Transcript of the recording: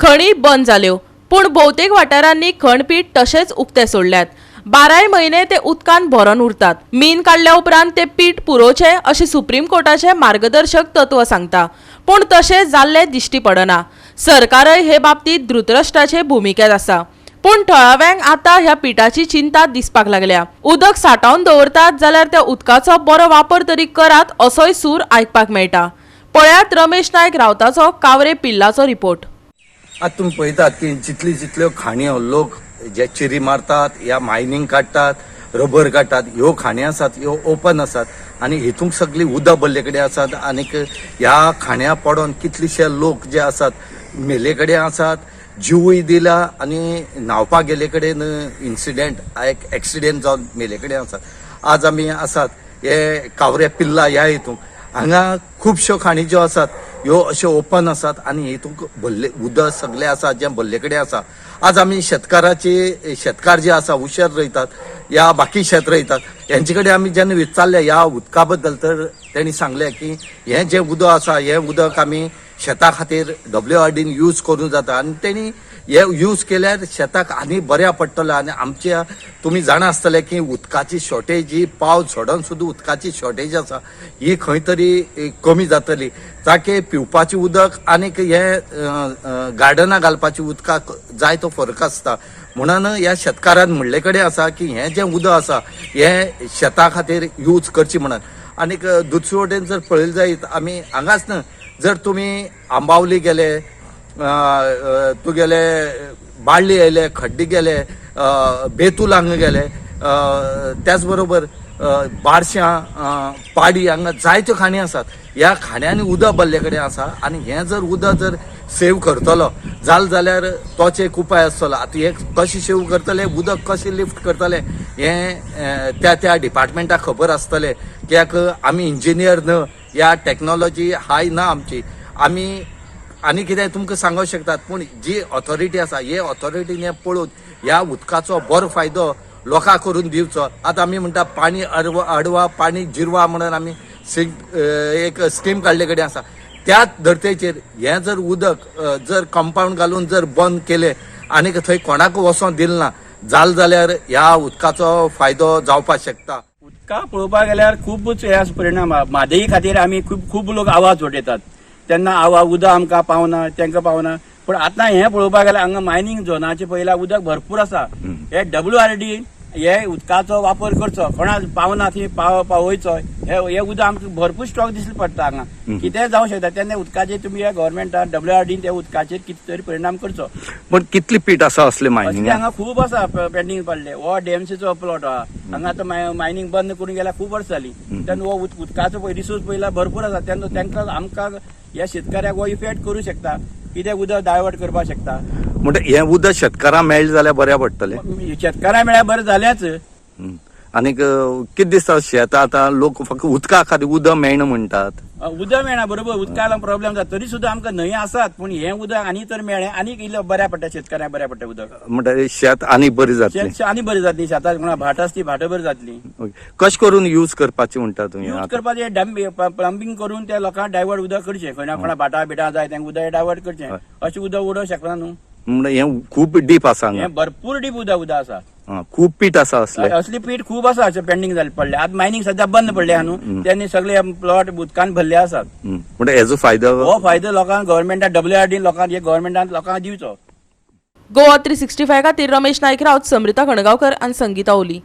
खणी बंद जाल्यो, पूण भोवतेक वाठारांनी खणपीठ तशेंच उक्ते सोडल्यात. 12 म्हयने ते उदकान भरून उरतात. मीन काडल्या उपरांत ते पीठ पुरोवचें अशें सुप्रीम कोर्टाचें मार्गदर्शक तत्व सांगता, पूण तशें जाल्लें दिश्टी पडना. सरकारय हे बाबतींत धृतराष्ट्राचे भुमिकेंत आसा, पूण थळाव्यांक आतां ह्या पिठाची चिंता दिसपाक लागल्या. उदक सांठोवन दवरतात जाल्यार त्या उदकाचो बरो वापर तरी करात असोय सूर आयकपाक मेळटा. पळयात रमेश नायक रावताचो कावरे पिल्लाचो रिपोर्ट. आतां तुमी पळयतात की जितली जितल्यो खाणयो लोक जे चिरी मारतात या मायनींग काडटात, रबर काडटात, ह्यो खाणी आसात ह्यो ओपन आसात आनी हितूंक सगळी उदक भरले कडेन आसात. आनीक ह्या खाण्या पडोन कितलेशे लोक जे आसात मेले कडेन आसात, जिवूय दिला आनी न्हांवपाक गेले कडेन इन्सिडेंट एक एक्सिडेंट जावन मेले कडेन आसात. आज आमी आसात हे कावरे पिल्ला ह्या हितूंक. हांगा खुबश्यो खाणी ज्यो आसात ह्यो अश्यो ओपन आसात आनी हितूंक भरले उदक सगळे आसा जें भरले कडेन आसा. आज आमी शेतकाराची शेतकार जे आसा उशेर रोयतात या बाकी शेत रोयतात हेंचे कडेन आमी जेन्ना विचारलें ह्या उदका बद्दल तर तेणी सांगलें की हें जें उदक आसा हें उदक आमी शेता खातीर WRDन यूज करूं जाता आनी तेणी हे यूज केल्यार शेताक आनी बऱ्या पडटलो. आनी आमच्या तुमी जाणा आसतले की उदकाची शॉर्टेज ही पावस झडोन सुद्दां उदकाची शॉर्टेज आसा ही खंय तरी कमी जातली. ताके पिवपाचें उदक आनीक हे गार्डनां घालपाचें उदकाक जाय तो फरक आसता. म्हणून ह्या शेतकारान म्हणले कडेन आसा की हें जें उदक आसा हें शेता खातीर यूज करचें म्हणून. आनीक दुसरे वटेन जर पळयलें जायत आमी हांगाच न्हय, जर तुमी आंबावली गेले, तुगेले बाळ्ळी आयले, खड्डी गेले, बेतूल हांगा गेले, त्याच बरोबर बारश्यां, पाडी हांगा जायत्यो खाणी आसात. ह्या खाण्यांनी उदक भरले कडेन आसा आनी हें जर उदक जर सेव करतलो जाल जाल्यार तोच एक उपाय आसतलो. आतां हें कशें सेव करतले, उदक कशें लिफ्ट करतले हें त्या त्या डिपार्टमेंटाक खबर आसतलें. कित्याक आमी इंजिनियर न्हय, ह्या टॅक्नोलॉजी हाय ना आमची, आमी आनी कितें तुमकां सांगूंक शकतात. पूण जी ऑथॉरिटी आसा हे ऑथॉरिटीन हें पळोवन ह्या उदकाचो बरो फायदो लोकांक करून दिवचो. आतां आमी म्हणटा पाणी अडवा अडवा पाणी जिरवा म्हणून आमी एक स्कीम काडले कडेन आसा. त्याच धर्तेचेर हें जर उदक जर कंपावंड घालून जर बंद केलें आनी थंय कोणाक वचोंक दिलें ना जाल जाल्यार ह्या उदकाचो फायदो जावपाक शकता. उदका पळोवपाक गेल्यार खूबच हे आसा परिणाम. म्हादई खातीर आमी खूब खूब लोक आवाज उठयतात तेन्ना आवाज उदक आमकां पावना, तांकां पावना. पूण आतां हें पळोवपाक गेल्यार हांगा मायनींग झोनाचे पयल्या उदक भरपूर आसा. हे WRD हे उदकाचो वापर करचो, कोणाक पावना थंय पावयचो. हे उदक आमकां भरपूर स्टॉक दिसले पडटा हांगा, कितेंय जावंक शकता. तेन्ना उदकाचेर तुमी ह्या गव्हर्मेंटान WRDन त्या उदकाचेर कितें तरी परिणाम करचो. पण कितली पीठ आसा असले मायनिंग हांगा खूब आसा पेंडींग पडले. हो डीएमसीचो प्लॉट आहा हांगा. आतां मायनींग बंद करून गेल्यार खूब वर्सां जाली. तेन्ना हो उदकाचो रिसोर्स पयला भरपूर आसा. तेन्ना तांकां आमकां ह्या शेतकऱ्याक हो इफेक्ट करूं शकता, कितें उदक डायवर्ट करपाक शकता. म्हणटा हें उदक शेतकारांक मेळ्ळें जाल्यार बऱ्या पडटलें. शेतकारांक मेळ्ळ्यार बरें जालेंच. आनीक कितें दिसता शेत आतां लोक फक्त उदका खातीर उदक मेळना म्हणटात. उदक मेळना बरोबर, उदका लागून प्रॉब्लेम जाता. तरी सुद्दां आमकां न्हंय आसात, पूण हें उदक आनी तर मेळ्ळें आनीक इल्लें बऱ्या पडटा, शेतकऱ्यांक बऱ्या पडटा उदक. म्हणटा शेत आनी बरी जातली, शेत आनी बरी जातली. शेताक कोणा भाट आसती भाटां बरी जातली. कशें करून यूज करपाची म्हणटा तुमी? यूज करपाचें प्लंबींग करून त्या लोकांक डायवर्ट उदक करचें. खंय कोणा भाटां बिटां जाय तांकां उदक डायवर्ट करचें. अशें उदक उडोवंक शकना न्हू. म्हणटा हें खूब डीप आसा, हें भरपूर डीप उदक आसा. खूब पीठ आसा असले. असली पीठ खूब आसा अशें पेंडींग जाल्ले पडले. आतां मायनींग सद्या बंद पडले आहा न्हू, तेन्ना सगळे प्लॉट उदकान भरले आसात. म्हणटा हेजो फायदो हो फायदो लोकांक गव्हर्मेंटान WRD लोकांक हे गव्हर्मेंटान लोकांक दिवचो. गोवा 365 खातीर रमेश नायक राऊत, समृता खणगांवकर आनी संगीता ओली.